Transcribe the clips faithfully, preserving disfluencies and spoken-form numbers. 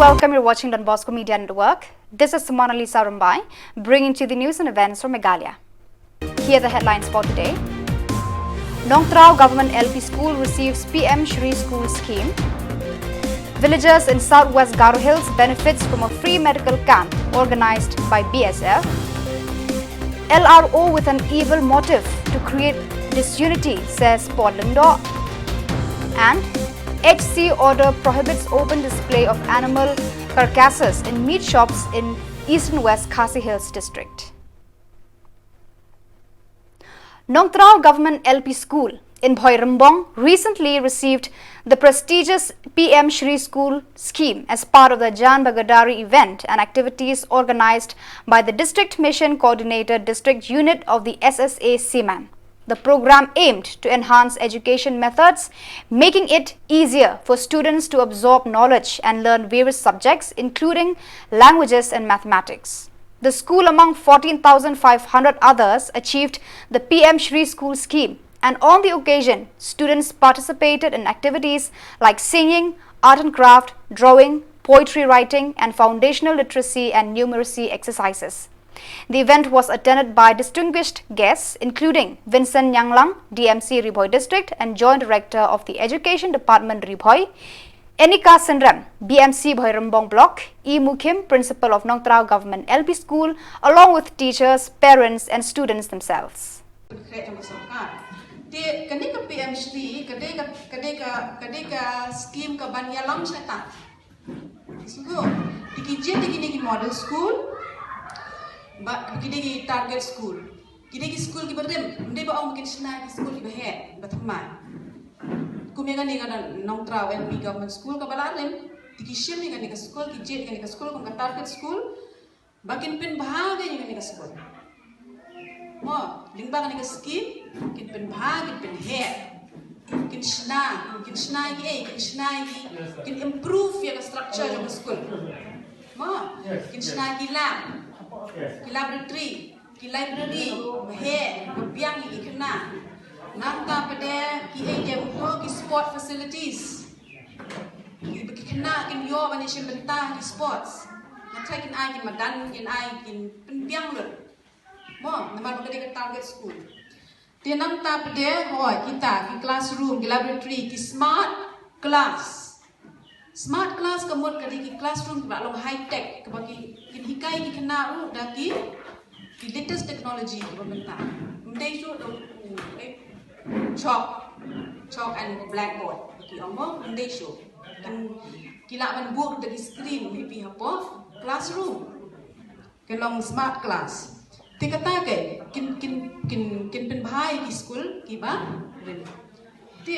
Welcome, you're watching Don Bosco Media Network. This is Mona Lisa Rumbai, bringing to you the news and events from Meghalaya. Here are the headlines for today. Nongtrau Government L P School receives P M Shri School scheme. Villagers in Southwest Garo Hills benefits from a free medical camp organized by B S F. L R O with an evil motive to create disunity, says Paul Lyngdoh. And H C order prohibits open display of animal carcasses in meat shops in Eastern West Khasi Hills District. Nongtrau Government L P School in Bhoirymbong recently received the prestigious P M Shri School scheme as part of the Jan Bhagadari event and activities organized by the District Mission Coordinator District Unit of the S S A C MAM. The program aimed to enhance education methods, making it easier for students to absorb knowledge and learn various subjects, including languages and mathematics. The school, among fourteen thousand five hundred others, achieved the P M Shri School scheme, and on the occasion, students participated in activities like singing, art and craft, drawing, poetry writing, and foundational literacy and numeracy exercises. The event was attended by distinguished guests, including Vincent Nyanglang, D M C Ri Bhoi District and Joint Director of the Education Department, Ri Bhoi, Enika Synrem, B M C Bhoirymbong Block, E Mukhim, Principal of Nongtrau Government L P School, along with teachers, parents, and students themselves. Te kane ka P M Shri, ka dei ka, ka dei ka, ka dei ka scheme ka ban ïalam sha ta. Sngewthuh, te ki jied da kine ki model school, ba ki dei ki target school. Ki dei ki school kiba rim, ym dei ba ong ba kin shna ki school kiba heh, ba thymmai. Kum ïa kane ka Nongtrau L P Government School kaba la rim, te ki shim ïa kane ka school, ki jied ïa kane ka school kum ka target school, ba kin pynbha ïa kane ka school. Mo, lyngba kane ka scheme, kin pynbha, kin pynheh, kin shna, kin shna ïa ki, eh, kin shna ïa ki, kin improve ïa ka structure jong ka school. Mo, kin shna ki lab, ki laboratory, ki library, ba heh, ba biang ïa ki khynnah. Nangta pat de ki, eh, ki sport facilities. Ki, ki khynnah kin ïoh ban ïashim bynta ha ki sports. Nga tharai kin ai, kin madan, kin ai, kin pynbiang lut. Mo, namar ba ka dei ka target school. Te nangta pat de, hooid, kita ki classroom, ki laboratory, ki smart class. Smart class ka mut ka dei ki classroom kiba long high tech, kaba ki, kin hikai ki khynnah ruh da ki, ki latest technology kiba mynta. Ym dei shuh, eh, chalk, chalk and blackboard, ba ki ong mo, ym dei shuh. Kin, ki lah ban buh da ki screen, maybe hapoh classroom. Kin long smart class. Te kata ka, kin, kin, kin, kin pynbha ïa ki school kiba rim. Te,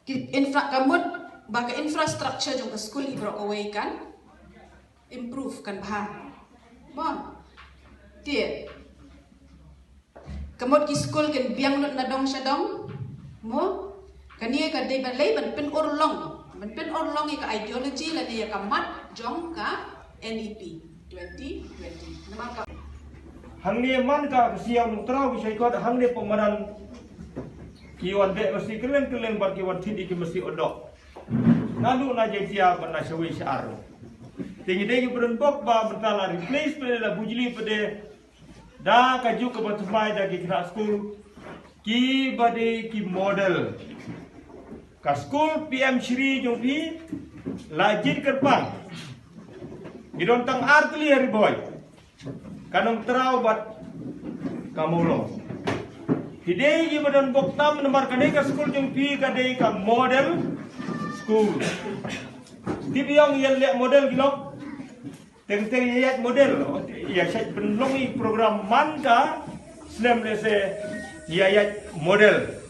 ki infra-, ka mut ba ka infrastructure jong ka school hi baroh kawei kan improve, kan bha. Mo. Te, ka mut ki school kin biang lut na dong sha dong. Mo. Kane ka dei ban leh ban pynurlong, ban pynurlong ïa ka ideology lane ïa ka mat jong ka N E P twenty twenty. Namar ka Hangne man ka, ka shnong Nongtrau, ki shait kot hangne pynmadan ki wan beh masi kylleng kylleng bad ki wan thied ïa ki masi odok. Naduh na Jaiñtia bad na shawei sha ar. Te ngi dei kiba don bok ba mynta la replace pat de, la bujli pat de da kajuh kaba thymmai da ki khynnah skul kiba dei ki model. Ka skul P M Shri jong phi la jied kyrpang. Ngi don tang ar tylli ha Ri Bhoi. Ka Nongtrau bad ka Mawlong. Ki dei kiba don bok tam namar kane ka skul jong phi ka dei ka model school. Tip ïa ong ïa leh model ki lok. Teng teng ïa ïaid model. Ïa shait pynlong ïa program man ka snem lehse ïa ïaid model.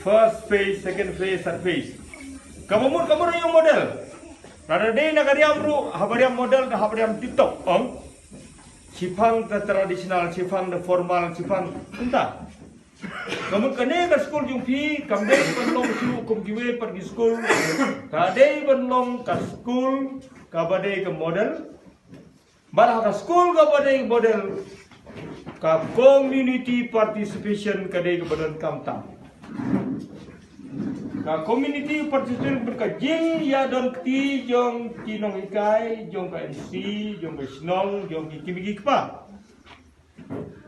First phase, second phase, third phase. Kaba mut, kaba mut ïa model. Lada dei na ka riam ruh, haba riam model, da haba riam TikTok, ong. Shipang da traditional, shipang da formal, shipang. Kumta. Ka mut kane ka skul jong phi, kam dei ban long shuh kum kiwei pat ki skul. Ka dei ban long ka skul, kaba dei ka model. Bad ha ka skul kaba dei model, ka community participation ka dei kaba donkam tam. Ka community participation ka jingïadon kti jong ki nonghikai, jong ka M C, jong ka shnong, jong ki kmie ki kpa.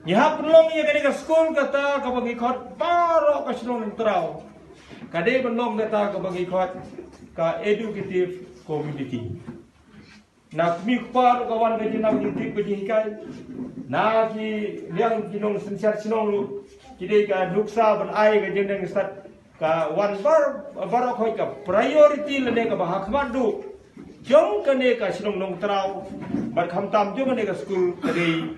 Ngi hap pynlong ïa kane ka skul kata kaba ngi khot baroh ka shnong Nongtraw. Ka dei ban long kata kaba ngi khot ka educative community. Na kmie kpa ruh ka wan ka jingnang jingtip ka jinghikai. Na ki liang ki nongsynshar shnong ruh ki dei ka nuksa ban ai ka jingdang stad. Ka wan bar, baroh khoit ka priority lane kaba ha khmat duh jong kane ka shnong Nongtraw bad khamtam jong kane ka skul ka dei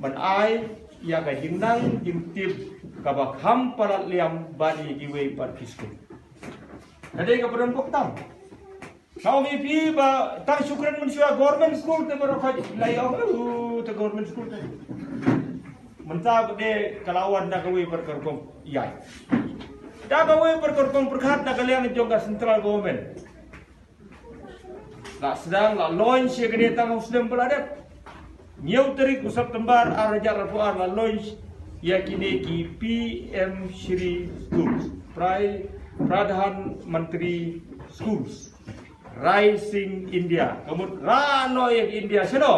ban ai ïa ka jingnang jingtip kaba kham palat liam bad ïa kiwei pat ki skul. Ka dei ka pynbok tam. Ka ong ïa phi ba tang shu kren mynshuwa government school te baroh khoit la ïa ong, "Uh, te government school te." Mynta ka dei ka la wan da kawei pat ka rukom ïa. Da kawei pat ka rukom pyrkhat na ka liang jong ka central government. La sdang la launch ïa kane tang ha u snem ba la dep. Hynñiew tarik u September ar hajar arphew ar la launch ïa kine ki P M Shri Schools, Pri-, Pradhan Mantri Schools. Rising India, ka mut rah noh ïa ka India shano?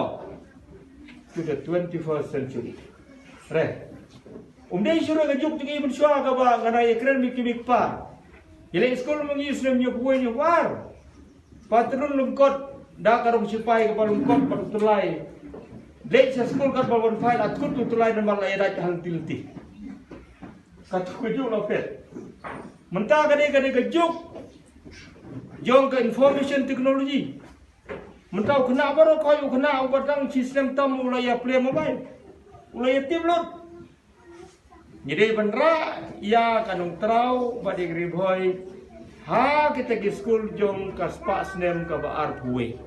To the twenty-first century. Re. Um dei shuh ka juk jong ngi mynshuwa kaba nga nang ïakren bad ki kmie ki kpa. Ïaleh skul ma ngi snem hynñiewphew wei hynñiewphew ar. Patrun lyngkot da ka rong sipai kaba lyngkot bad u tyllai. Leit sha skul katba wan phai la kut u tyllai namar la ïa dait ha lynti lynti. Kato ka juk la phet. Mynta ka dei, ka dei ka juk jong ka information technology. Mynta u khynnah baroh khoit, u khynnah uba dang shi snem tam u la ïa plie mobile. U la ïa tip lut. Ngi dei ban rah ïa ka Nongtraw bad ïa ka Ri Bhoi ha kita ki skul jong ka spah snem kaba arphew wei.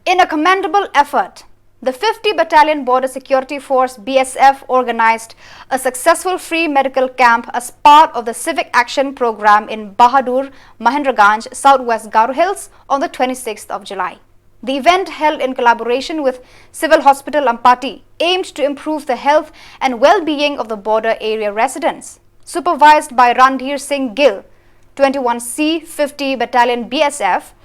In a commendable effort, the fifty Battalion Border Security Force, B S F, organized a successful free medical camp as part of the Civic Action Program in Bahadur, Mahendraganj, Southwest Garo Hills, on the twenty-sixth of July. The event, held in collaboration with Civil Hospital Ampati, aimed to improve the health and well-being of the border area residents. Supervised by Randhir Singh Gill, twenty-one C fifty Battalion B S F,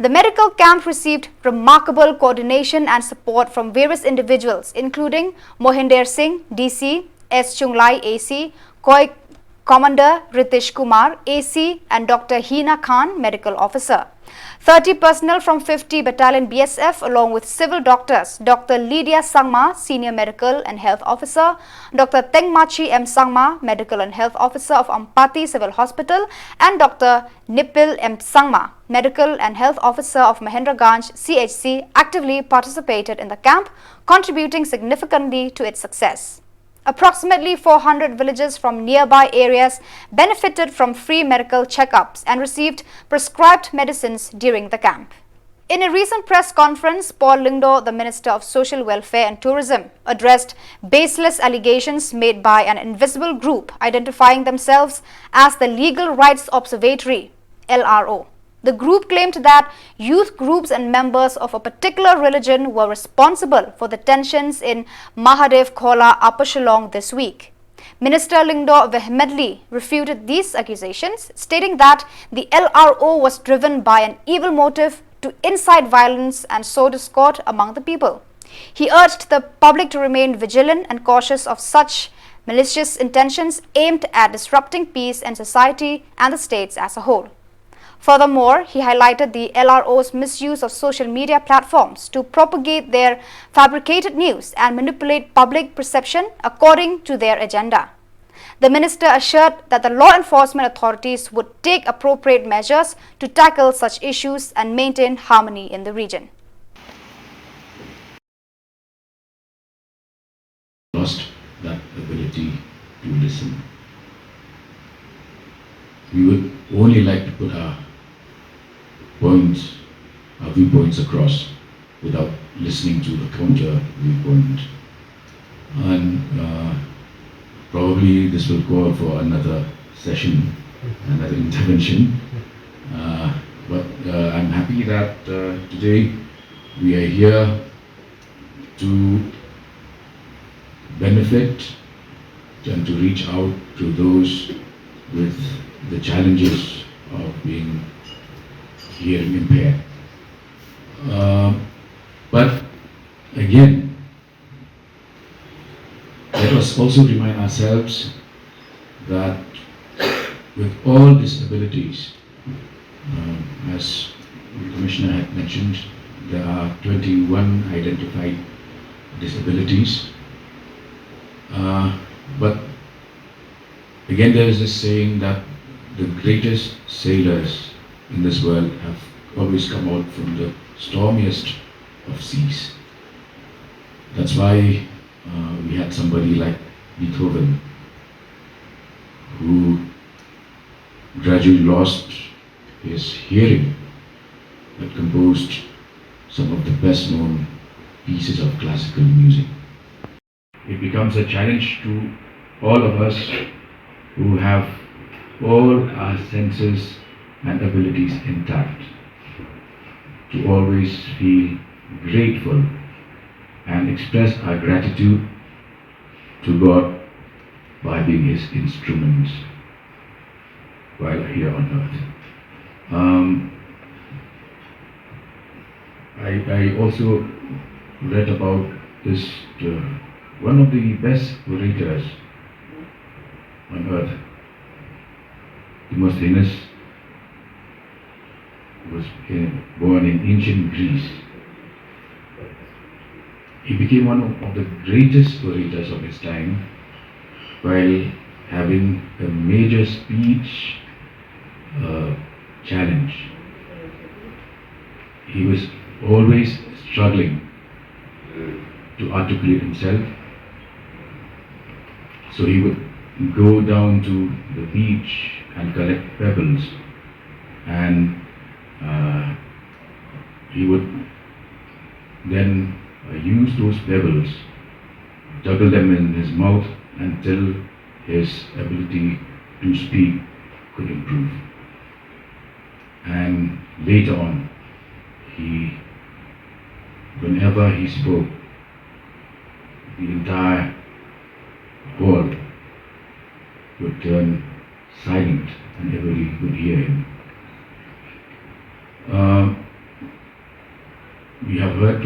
the medical camp received remarkable coordination and support from various individuals, including Mohinder Singh, D C, S Chunglai, A C, COI Commander Ritesh Kumar, A C, and Doctor Hina Khan, Medical Officer. Thirty personnel from fifty Battalion B S F, along with civil doctors, Doctor Lydia Sangma, Senior Medical and Health Officer, Doctor Tengmachi M Sangma, Medical and Health Officer of Ampati Civil Hospital, and Doctor Nipil M Sangma, Medical and Health Officer of Mahendraganj C H C, actively participated in the camp, contributing significantly to its success. Approximately four hundred villages from nearby areas benefited from free medical checkups and received prescribed medicines during the camp. In a recent press conference, Paul Lyngdoh, the Minister of Social Welfare and Tourism, addressed baseless allegations made by an invisible group identifying themselves as the Legal Rights Observatory, L R O. The group claimed that youth groups and members of a particular religion were responsible for the tensions in Mahadev Khola, Upper Shillong this week. Minister Lyngdoh vehemently refuted these accusations, stating that the L R O was driven by an evil motive to incite violence and sow discord among the people. He urged the public to remain vigilant and cautious of such malicious intentions aimed at disrupting peace and society and the states as a whole. Furthermore, he highlighted the L R O's misuse of social media platforms to propagate their fabricated news and manipulate public perception according to their agenda. The minister assured that the law enforcement authorities would take appropriate measures to tackle such issues and maintain harmony in the region. Lost that ability to listen. We would only like to put our points, our viewpoints across without listening to the counter viewpoint. And uh, probably this will call for another session, another intervention. Uh, but uh, I'm happy that uh, today we are here to benefit and to reach out to those with the challenges of being hearing impaired. Uh, but again, let us also remind ourselves that with all disabilities, um, as the Commissioner had mentioned, there are twenty-one identified disabilities. Uh, but again, there is this saying that the greatest sailors in this world have always come out from the stormiest of seas. That's why uh, we had somebody like Beethoven, who gradually lost his hearing but composed some of the best known pieces of classical music. It becomes a challenge to all of us who have all our senses and abilities intact to always feel grateful and express our gratitude to God by being His instruments while here on earth. Um, I, I also read about this, uh, one of the best orators on earth, Demosthenes, was in, born in ancient Greece. He became one of, of the greatest orators of his time while having a major speech uh, challenge. He was always struggling to articulate himself. So he would go down to the beach and collect pebbles, and uh, he would then uh, use those pebbles, juggle them in his mouth until his ability to speak could improve. And later on, he, whenever he spoke, the entire hall would turn silent and everybody could hear him. Uh, we have heard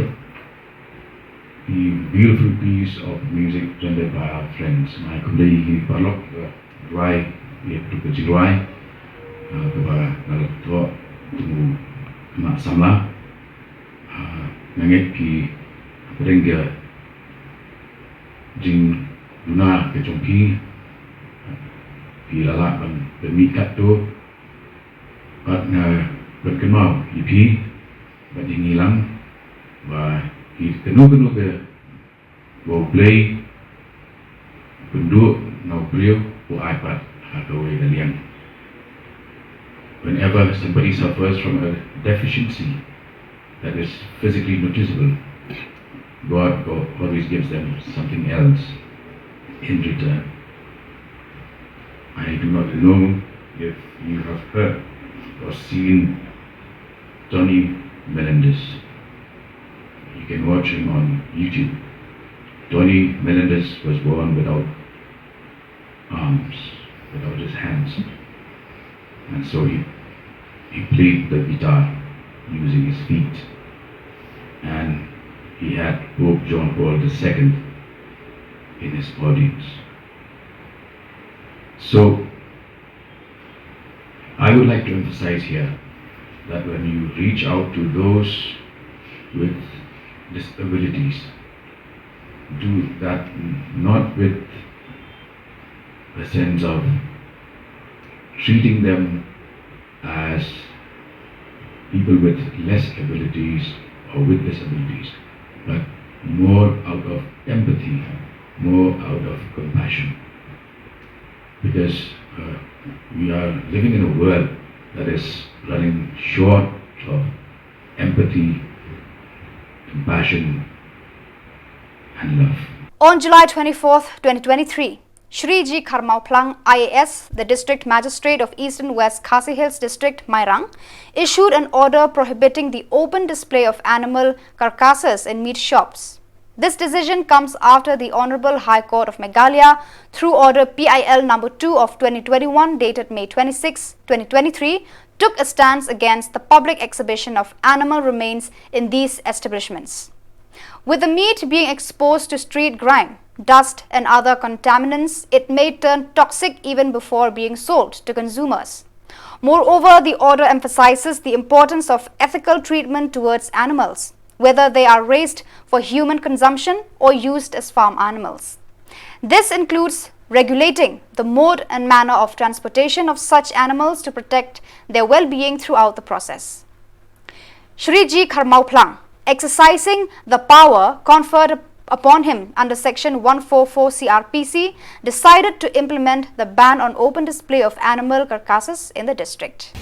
the beautiful piece of music presented by our friends. Nga ai khublei ïa ki paralok, uh, Rwai, ïa ka jingrwai, uh, kaba nga la thoh, tu ma samla, uh, nga ngeit ki pdeng ka jingduna ka jong phi, phi la lah ban, ban mih katto, bad nga pynkynmaw ïa phi, bad ïa ngi lang, ba ïa kano kano ka ba U Blei, pynduh na u briew, u ai pat ha kawei ka liang. Whenever somebody suffers from a deficiency that is physically noticeable, God al-, always gives them something else in return. I do not know if you have heard or seen Tony Melendez. You can watch him on YouTube. Tony Melendez was born without arms, without his hands. And so he, he played the guitar using his feet. And he had Pope John Paul the second in his audience. So, I would like to emphasize here that when you reach out to those with disabilities, do that not with a sense of treating them as people with less abilities or with disabilities, but more out of empathy, more out of compassion. Because uh, we are living in a world that is running short of empathy, compassion, and love. On July twenty-fourth, twenty twenty-three, Shri G Kharmaw Phlang, I A S, the District Magistrate of Eastern West Khasi Hills District, Mairang, issued an order prohibiting the open display of animal carcasses in meat shops. This decision comes after the Honorable High Court of Meghalaya, through Order P I L number two of twenty twenty-one, dated May twenty-six, twenty twenty-three, took a stance against the public exhibition of animal remains in these establishments. With the meat being exposed to street grime, dust, and other contaminants, it may turn toxic even before being sold to consumers. Moreover, the order emphasizes the importance of ethical treatment towards animals, whether they are raised for human consumption or used as farm animals. This includes regulating the mode and manner of transportation of such animals to protect their well being throughout the process. Shri G. Kharmauplang, exercising the power conferred upon him under Section one four four C R P C, decided to implement the ban on open display of animal carcasses in the district.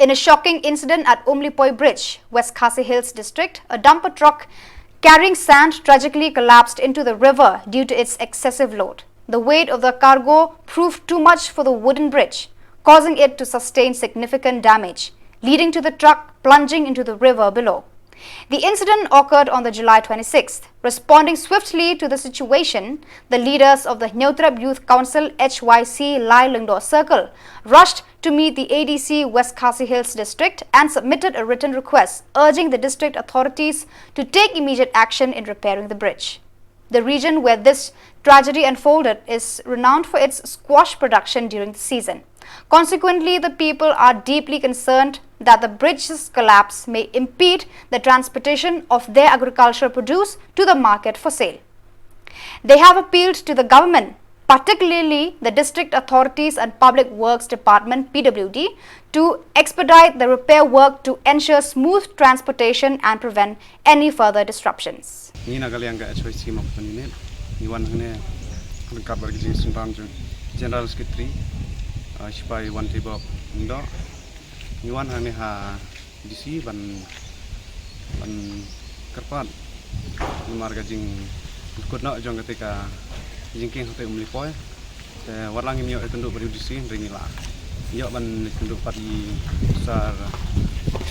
In a shocking incident at Umlipoi Bridge, West Khasi Hills District, a dumper truck carrying sand tragically collapsed into the river due to its excessive load. The weight of the cargo proved too much for the wooden bridge, causing it to sustain significant damage, leading to the truck plunging into the river below. The incident occurred on the July twenty-sixth. Responding swiftly to the situation, the leaders of the Hynñiewtrep Youth Council, H Y C, Lai Lyngdoh Circle, rushed to meet the A D C West Khasi Hills District and submitted a written request urging the district authorities to take immediate action in repairing the bridge. The region where this tragedy unfolded is renowned for its squash production during the season. Consequently, the people are deeply concerned that the bridge's collapse may impede the transportation of their agricultural produce to the market for sale. They have appealed to the government, particularly the district authorities and Public Works Department, P W D, to expedite the repair work to ensure smooth transportation and prevent any further disruptions. Ngi na ka liang ka H Y C Mawkyrwat Unit, ngi wan hangne ryngkat bad ka jingsynran jong General Secretary, uh, Sipai Wantibob Lyngdoh. Ngi wan hangne ha D C ban, ban kyrpad namar ka jingkut noh jong kata ka jingkieng hangtei Umlipoi. Te wat la ngim ïoh ïakynduh bad u D C hynrei ngi la ïoh ban ïakynduh pat ïa u Sir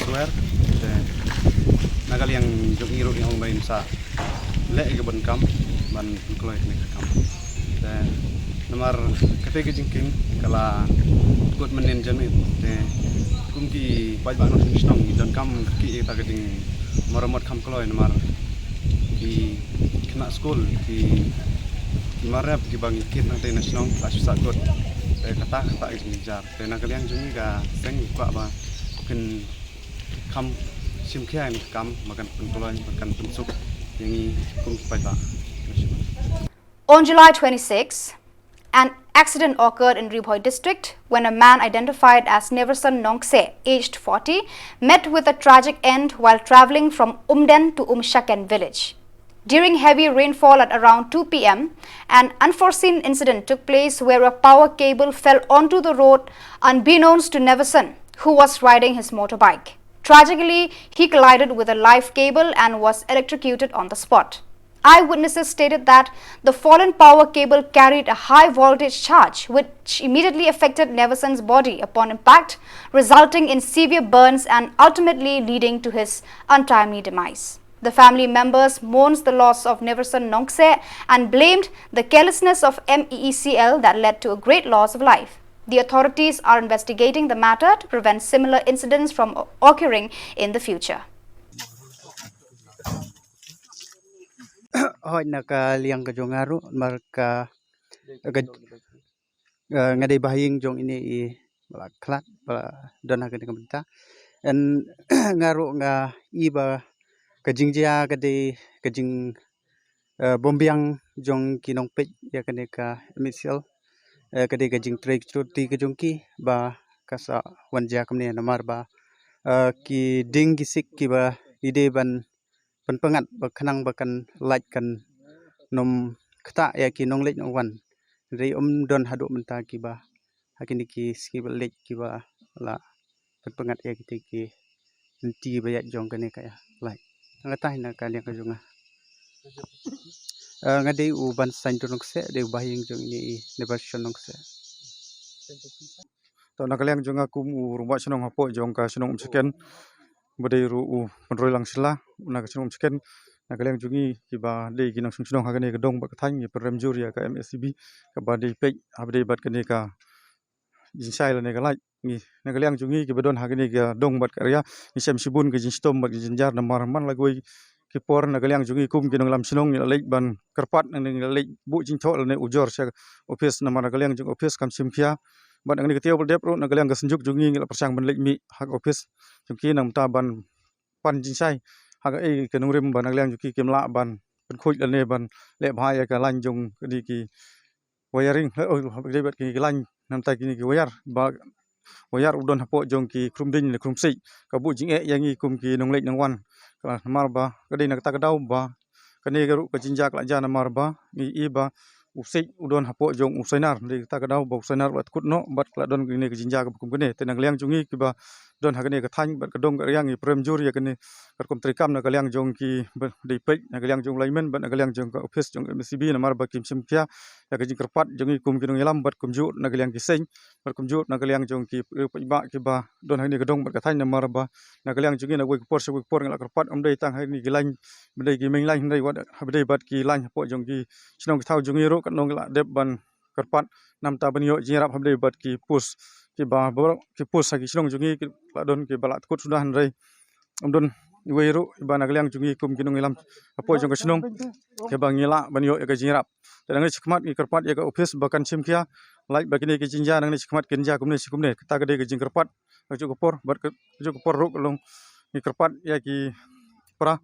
Swer. Te na ka liang jong ngi ruh ngi ong ba ngin sa leh ïa ka bun kam ban pynkloi kane ka kam. Te namar kata ka jingkieng ka la kut mynnin janmiet, te kum ki paidbah nongshong shnong ngi donkam kyrkieh ïa kata ka jingmaramot kham kloi namar ki khynnah skul, ki, ki mar rep kiba ngi kit hangtei na shnong la shu sah kut. Te kata, kata ka jingjynjar. Te na ka liang jong ngi ka seng ngi kwah ba kin kham shim khia ïa kane ka kam ba kan pynkloi, ba kan pynsuk ïa ngi kum ki paidbah. On July twenty-six, an accident occurred in Ri Bhoi district when a man identified as Neverson Nongse, aged forty, met with a tragic end while travelling from Umden to Umshaken village. During heavy rainfall at around two P M, an unforeseen incident took place where a power cable fell onto the road unbeknownst to Neverson, who was riding his motorbike. Tragically, he collided with a live cable and was electrocuted on the spot. Eyewitnesses stated that the fallen power cable carried a high voltage charge, which immediately affected Neverson's body upon impact, resulting in severe burns and ultimately leading to his untimely demise. The family members mourns the loss of Neverson Nongse and blamed the carelessness of M E E C L that led to a great loss of life. The authorities are investigating the matter to prevent similar incidents from occurring in the future. Hoi, na ka liang ka jong nga ruh, namar ka, ka, eh, nga dei bahaïing jong ine i ba la khlad, ba la don ha kane ka bynta. Nga ruh nga i ba ka jingjia ka dei ka jing eh, bym biang jong ki nongpeit ïa kane ka M E C L, eh, ka dei ka jingtrei ka jong ki ba ka sa wan jia kumne namar ba, eh, ki dieng ki siej kiba i dei ban pynpyngngad ba khnang ba kan lait kan nym ktah ïa ki nongleit nongwan. Hynrei ym don haduh mynta kiba ha kine ki sngi ba leit kiba la pynpyngngad ïa kite ki lynti ba ïaid jong kane ka lait. Nga tah na ka liang ka jong nga. Eh, nga dei u Ban Sain Nongse, dei u bahaïing jong ine i Neverson Nongse. To na ka liang jong nga kum u rangbah shnong hapoh jong ka shnong Umshaken, ba dei ruh u Pynroi Langshla na ka shnong Umshaken. Na ka liang jong ngi kiba dei ki nongshong shnong ha kane ka dong bad ka thaiñ ngi pynrem jur ïa ka M S E B kaba dei peit haba dei bad kane ka jingshai lane ka lait. Ngi na ka liang jong ngi kiba don ha kane ka dong bad ka ria ngi shem shibun ka jingshitom bad ka jingjynjar namar man la kawei ki por na ka liang jong ngi kum ki nongïalam shnong ngi la leit ban kyrpad nangne ngi la leit buh jingthoh lane ujor sha ophis namar na ka liang jong ophis kam shim khia. Bad nangne ka taïew ba la dep ruh na ka liang ka synjuk jong ngi ngi la pyrshang ban leit mih ha ka ophis jong ki nangta ban pan jingshai ha kaei ka nongrim ba na ka liang jong ki kim lah ban pynkhuid lane ban leh bha ïa ka lain jong kine ki wiring, eh, oh, dei bad kine ki lain namta kine ki wire ba wire u don hapoh jong ki khrum dieng ne khrum siej ka buh jingeh ïa ngi kum ki nongleit nongwan. Ka namar ba ka dei na kata ka daw ba kane ka ruh ka jingjia ka la jia namar ba ngi i ba u siej u don hapoh jong u soinar. Dei kata ka daw ba u soinar u la tkut noh bad ka la don kane ka jingjia kaba kum kane. Te na ka liang jong ngi kiba don ha kane ka thaiñ bad ka dong ka ria ngi pynrem jur ïa kane ka rukom treikam na ka liang jong kiba dei peit na ka liang jong u lineman bad na ka liang jong ka ophis jong M S E B namar ba kim shim khia ïa ka jingkyrpad jong ngi kum ki nongïalam bad kumjuh na ka liang ki seng bad kumjuh na ka liang jong ki paidbah kiba don ha kane ka dong bad ka thaiñ namar ba na ka liang jong ngi na kawei ka por sha kawei ka por ngi la kyrpad ym dei tang ha kine ki lain ba dei ki main line hynrei wat haba dei bad ki lain hapoh jong ki shnong ki thaw jong ngi ruh katno ngi la dep ban kyrpad namta ban ïoh jingïarap haba dei bad ki post kiba baroh ki post ha ki shnong jong ngi ki la don kiba la tkut suda hynrei ym don iwei ruh iba na ka liang jong ngi kum ki nongïalam hapoh jong ka shnong kiba ngi lah ban ïoh ïa ka jingïarap. Te nangne shakhmat ngi kyrpad ïa ka ophis ba kan shim khia lait ba kine ki jingjia nangne shakhmat kin jia kumne shi kumne. Kata ka dei ka jingkyrpad kajuh ka por bad kajuh ka por ruh ka long ngi kyrpad ïa ki para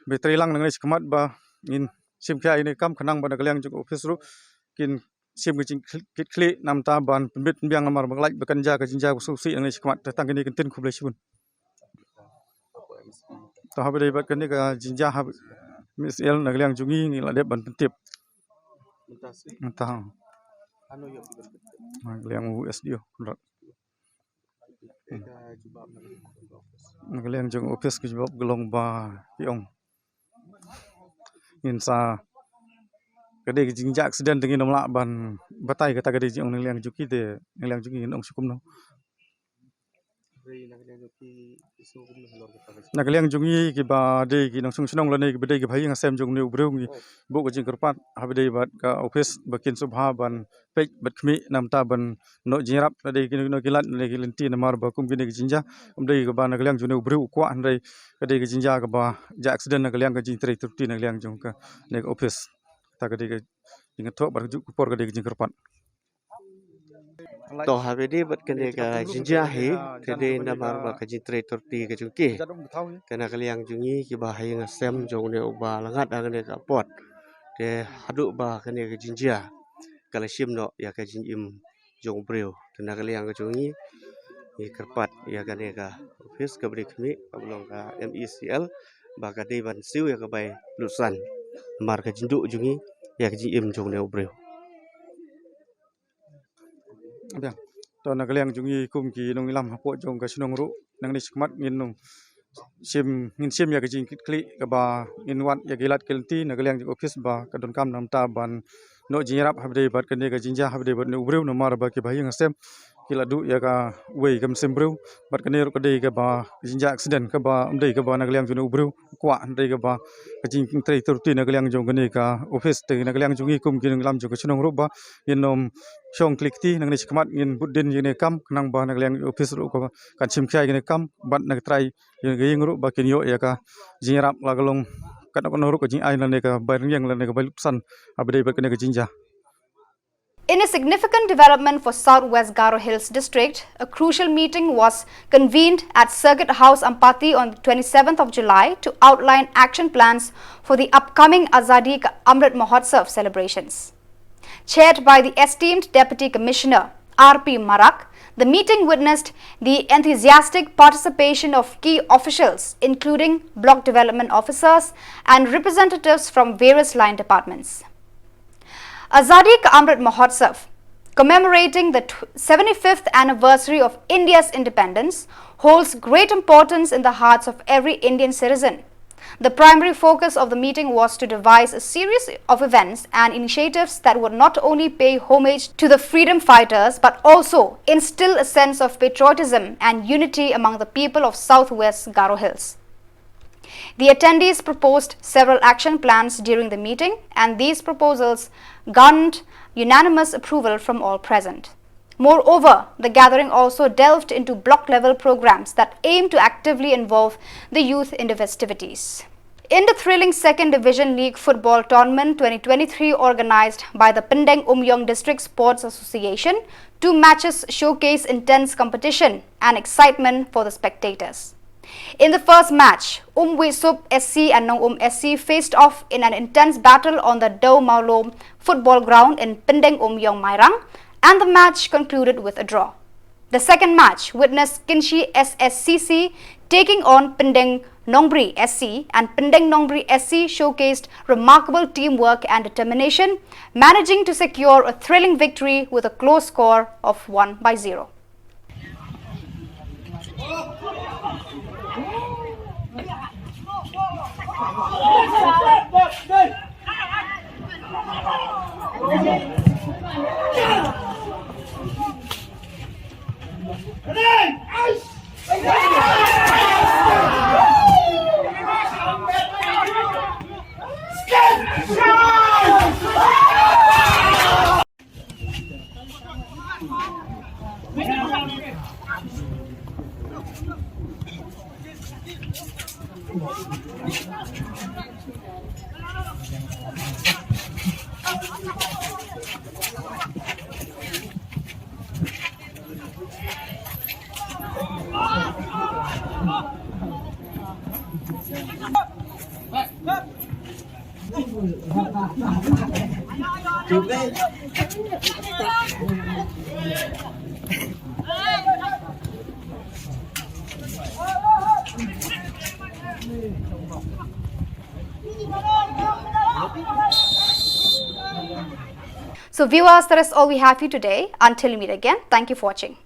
ba trei lang nangne shakhmat ba ngin shim khia ïa kane ka kam khnang ba na ka liang jong ka ophis ruh kin shim ka jingkitkhlieh namta ban pynbit pynbiang namar ba ka lait ba kan jia ka jingjia ka sngewsih nangne shakhmat. Te tang kine ki ktien, khublei shibun. To haba dei bad kane ka jingjia ha M S E L na ka liang jong ngi ngi la dep ban pyntip. Mynta ha na ka liang u S D O Conrad. Na ka liang jong ophis ka jubab ka long ba ki ong ngin sa ka dei ka jingjia accident te ngin ym lah ban batai kata ka dei jingong na ka liang jong ki te na ka liang jong ngi ngin ong shi kumno. Na ka liang jong ngi kiba dei ki nongshong shnong lane kiba dei ki bahaïing hasem jong une u briew ngi buh ka jingkyrpad haba dei bad ka ophis ba kin sngewbha ban peit bad khmih namta ban noh jingïarap lada dei kino kino ki lad lane ki lynti namar ba kum kine ki jingjia ym dei kaba na ka liang jong une u briew u kwah hynrei ka dei ka jingjia kaba jia accident na ka liang ka jingtrei trei ruti na ka liang jong kane ka ophis. Kata ka dei ka jingthoh bad kajuh ka por ka dei ka jingkyrpad. To haba dei bad kane ka jingjia hi ka dei namar ba ka jingtrei trei ruti ka jong ki. Te na ka liang jong ngi kiba haïing hasem jong une uba la ngat ha kane ka apot te haduh ba kane ka jingjia ka la shim noh ïa ka jingim jong u briew. Te na ka liang ka jong ngi ngi kyrpad ïa kane ka ophis kaba dei khmih kaba long ka M E C L ba ka dei ban siew ïa ka bai lut san namar ka jingduh jong ngi ïa ka jingim jong une u briew. Biang. To na ka liang jong ngi kum ki nongïalam hapoh jong ka shnong ruh nangne shakhmat ngin nong shim ngin shim ïa ka jingkitkhlieh kaba ngin wad ïa ki lad ki lynti na ka liang jong ophis ba ka donkam namta ban noh jingïarap haba dei bad kane ka jingjia haba dei bad une u briew namar ba kiba haïing hasem ki la duh ïa kawei ka mynsiem briew bad kane ruh ka dei kaba jingjia accident kaba ym dei kaba na ka liang jong une u briew u kwah, hynrei kaba ka jingtrei trei ruti na ka liang jong kane ka ophis. Te na ka liang jong ngi kum ki nongïalam jong ka shnong ruh ba ngin ym shong kli kti nangne shakhmat ngin bud dien ïa kane ka kam khnang ba na ka liang ophis ruh ka kan shim khia ïa kane ka kam bad na ka trai ïa ka ïing ruh ba kin ïoh ïa ka jingïarap la ka long katno katno ruh ka jingai lane ka bai rynïeng lane ka bai lut san haba dei bad kane ka jingjia. In a significant development for South West Garo Hills District, a crucial meeting was convened at Circuit House Ampati on the twenty-seventh of July to outline action plans for the upcoming Azadi Ka Amrit Mahotsav celebrations. Chaired by the esteemed Deputy Commissioner R P Marak, the meeting witnessed the enthusiastic participation of key officials, including block development officers and representatives from various line departments. Azadi Ka Amrit Mahotsav, commemorating the tw-, seventy-fifth anniversary of India's independence, holds great importance in the hearts of every Indian citizen. The primary focus of the meeting was to devise a series of events and initiatives that would not only pay homage to the freedom fighters but also instill a sense of patriotism and unity among the people of Southwest Garo Hills. The attendees proposed several action plans during the meeting, and these proposals garnered unanimous approval from all present. Moreover, the gathering also delved into block-level programs that aim to actively involve the youth in the festivities. In the thrilling Second Division League Football Tournament twenty twenty-three organized by the Pindeng Umyong District Sports Association, two matches showcase intense competition and excitement for the spectators. In the first match, Umwisup S C and Nongum S C faced off in an intense battle on the Dewmawlum football ground in Pindeng Umyong, Mairang, and the match concluded with a draw. The second match witnessed Kynshi S S C C taking on Pindeng Nongbri S C, and Pindeng Nongbri S C showcased remarkable teamwork and determination, managing to secure a thrilling victory with a close score of one by zero. So viewers, that is all we have for you today. Until we meet again, thank you for watching.